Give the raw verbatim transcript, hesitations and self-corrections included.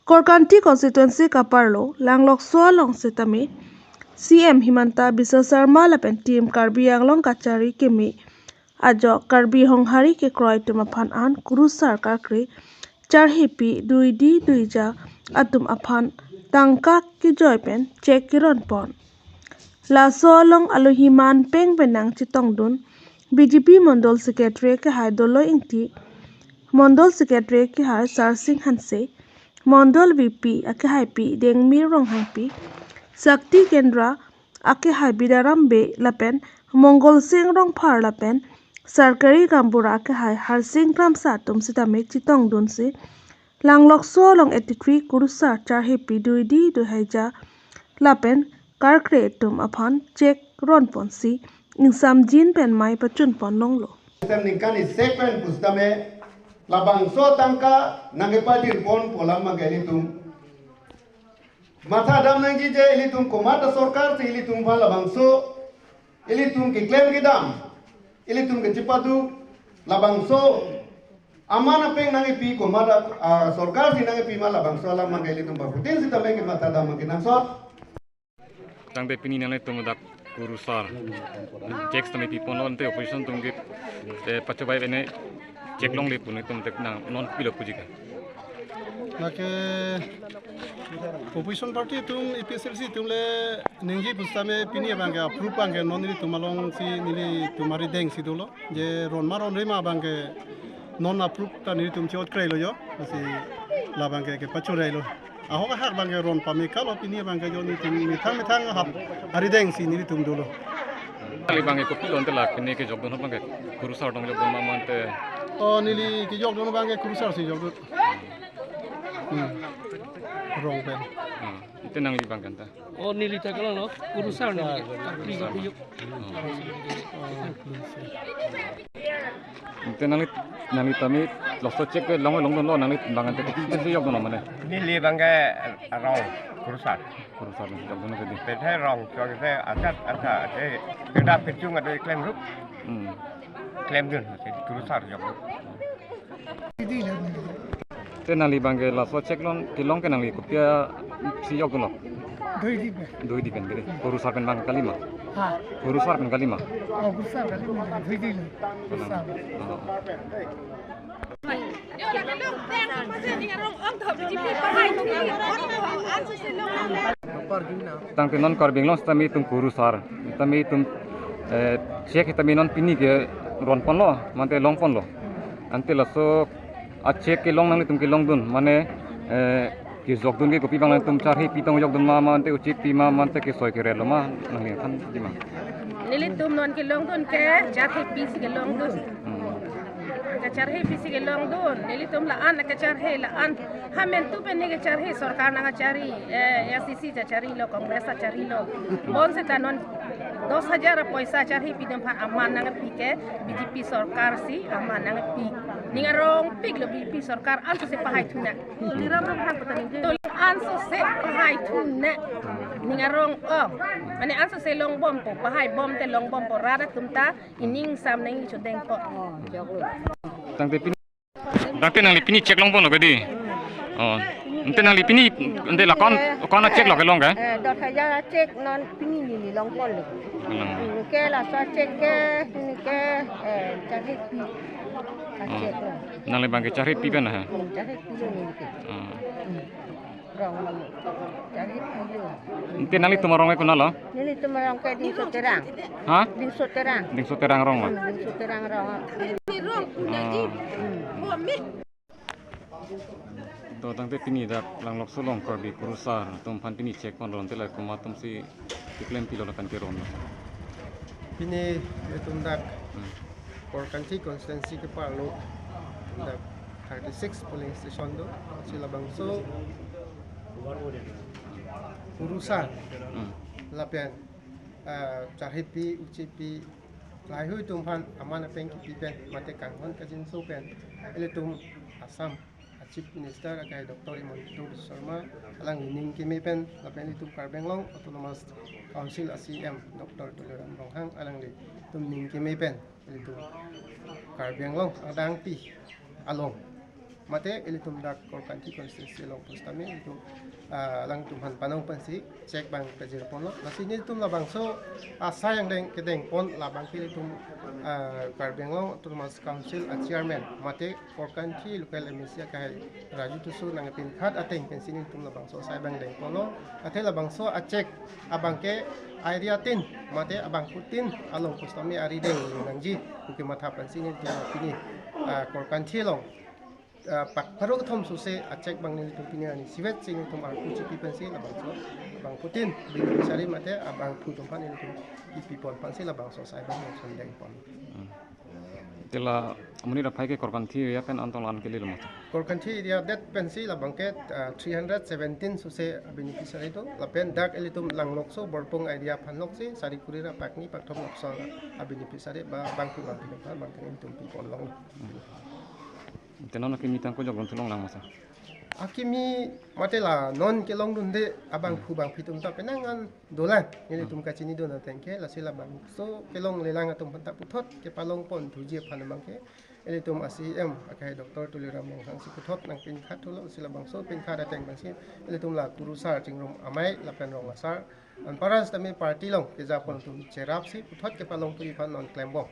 Korkanthi constituency kaparlo Langlokso along setame C M Himanta Biswa Sarma lapen Team Karbi Anglong kachari keme ajok Karbi Honghari kekroi atum aphan an kurusar karkre charhepi duidi duija atum aphan tangka kejoi pen cheque keron pon. Laso along alohi manpeng penang chetongdun B J P Mondol Secretary akehai Doloi Ingti, Mondol Secretary akehai Sarsing Hanse, Mondol V P akehaipi Dengmir Ronghangpi, Shakti Kendra akehai Bidaram Bey lapen Mongol Sing Rongphar lapen Sarkari Gaonbura akehai Harsing Kramsa atum sitame chetongdunsi Langlokso along eighty-three kurusar charhepi duidi duija lapen karkre atum aphan cheque ron ponsi ingsamjin pen mei pachun pon longlo. Sistem ningkan isi pen pusitame labangso tangka nangkepadir pon pu alam abangke ilitum matha dam nangji je ilitum komat asorkar si ilitum aphan labangso ilitum keklem kedam ilitum kechepadu labangso aman apeng nangkepi komat a, a, sorkar si nangkepi ma labangso alam abangke ilitum paputin sitame kematha dam abangke nangsot. Tangte pini nanglitum dak kurusar cheque tame pi ponlo ante opposition atum ke, eh, pachobei pen cheque longle pu nanglitum dak nang non pilo puji ke. Lake opposition party atum A P H L C atum le ningje pusitame pini abangke approve abangke non nelitum alongsi nelitum arideng si dolo. Je ron ma ronre ma abangke non approve ta nelitum chot krelo jo. Lasi labangke kepachorelo. Ahok ahak abangke ron pame kalo pini abangke jo nelitum methang methang ahap arideng si nelitum dolo. Nangli abangke kopilo ante la pini kejokdun abangke kurusar atum jokdun ma ma ante. Oh, neli kejokdun abangke kurusar si jokdun. Hmm. Rong pen. Hmm. Ante nangli abangke anta. Oh, neli ta kalang lo, kurusar neli. Kurusar. Karbi kuyuk. Ante nangli, nangli tame laso cheque ke long longdunlo nangli abang ante kopisi jokdunlo mane. Neli abangke rong kurusar. Kurusar ni jokdun ke di. Pethe rong chok se achat achat ate peda pechung ate klemrup. Hmm. Klemdun ate kurusar jokdun. Ante nangli abangke laso cheque long kelong ke nangli kopi-a si jokdunlo? Duidi pen. Duidi pen gede. Kurusar pen abang kalima? Ha? Kurusar pen kalima? Oh, kurusar kalima. Duidi lo. Kurusar. Oh. Tangte non Karbi Anglong sitame itum kurusar, sitame itum, eh, cheque sitame non pini ke ron ponlo, mante long ponlo. Ante laso a cheque kelong nanglitum kelongdun, mane, eh, kejokdun ke kopi abang nangtum charhepi tong jokdun ma, mante uchepi ma, mante kesoi kerelo ma, nangli than di ma. Nelitum non kelongdun ke charhepi si kelongdun. Hmm. Kacharhepi si kelongdun. Nelitum la-an kacharhe la-an. Amen tu pen ne kacharhe sorkar nangkachari, eh, A I C C kacharilo, Congress kacharilo. Bonseta non dos hajar poisa charhepi atum aphan aman nangpi ke B J P sorkar si aman nangpi. Ning arongpik lo B J P sorkar ansose pahai thunang. Tol ansose pahai thunang. Ning arong ong. Mane ansose longbompo, pahai bomte longbompo, rat atum ta ining sam nang ichodengpo. Tangte pini, tangte nangli pini cheque long ponlo ke di. Oh. Ante nangli pini, ante la kon, kon a cheque lo kelong ke? Eh, dos hajar a cheque non pini neli long ponlo. Hmm. Neke laso cheque ke, neke, eh, charhepi. A cheque lo. Nangli abangke charhepi pen ha? Hmm, charhepi lo neke. Oh. Hmm. Rong lo. Charhepi lo. Ante nanglitum arong ke konatlo? Nelitum arong ke Dingso Terang. Ha? Dingso Terang. Dingso Terang rong lo. Hmm, Dingso Terang rong. Ah. Hmm. To tangte pini dak Langlokso along Karbi kurusar atum aphan pini cheque ponlo, ante la komat atumsi keklem pilo lapen keron lo? Pini itum dak Hmm. Korkanthi constituency keparlo dak thirty-six polling station do, si labangso kurusar Hmm. lapen, ah, charhepi, uchepi, laheihui atum aphan aman apeng kipi pen mate kanghon kangjinso pen ilitum Assam a Chief Minister akehai Doctor Himanta Biswa Sarma alangli ning keme pen lapen ilitum Karbi Anglong Autonomous Council a C M Doctor Tuliram Ronghang alanglitum ning keme pen ilitum Karbi Anglong adangpi along mate ilitum dak Korkanthi constituency along pusitame ilitum, ah, alangtum aphan panong pensi cheque abang pajirponlo. Lasi nelitum labangso asai angdeng kedengpon labang ke ilitum, ah, Karbi Anglong Autonomous Council a chairman mate Korkanthi local M A C akehai Raju Tisso nangpinkhat ateng pensi nelitum labangso asai abang dengponlo. Athe labangso a cheque abang ke area tin mate abangphutin along pusitame ari deng nangji pu kematha pensi nelitum pini, ah, Korkanthi along, ah, pak pharo kethom sose a cheque abang nelitum pini arni isivet si nelitum arpu chipi pensi labangso abangphutin beneficiary mate abangphu atum aphan nelitum kipipon pensi labangso asai abang nelitum dengpon. Te la amonit aphai ke Korkanthi area pen anton an kelelo ma? Korkanthi area det pensi labang ke, ah, three hundred seventeen sose beneficiary do, lapen dak ilitum Langlokso Borpung area aphan loksi sari kuri ra pakni pakthom lapuson a beneficiary ba abangphu abangphi aphan abang ke nelitum piponlong. Te non akimi tangko jok dun thulong lang ma sir? Akimi mate la non kelongdunde abangphu abangphi atum ta penang an dolang, nelitum kachinidun ateng ke. Lasi labangso kelonglelang atum aphan ta puthot kepalongpon thuji aphan abang ke ilitum a C E M akehai Doctor Tuliram Ronghang si puthot nangpinkhat thulo. Si labangso pinkhat ateng pensi ilitum la kurusar Chingrum Amei lapen rong asar anparta sitame party along kejapon atum cherapsi puthot kepalongthuji aphan non klembom.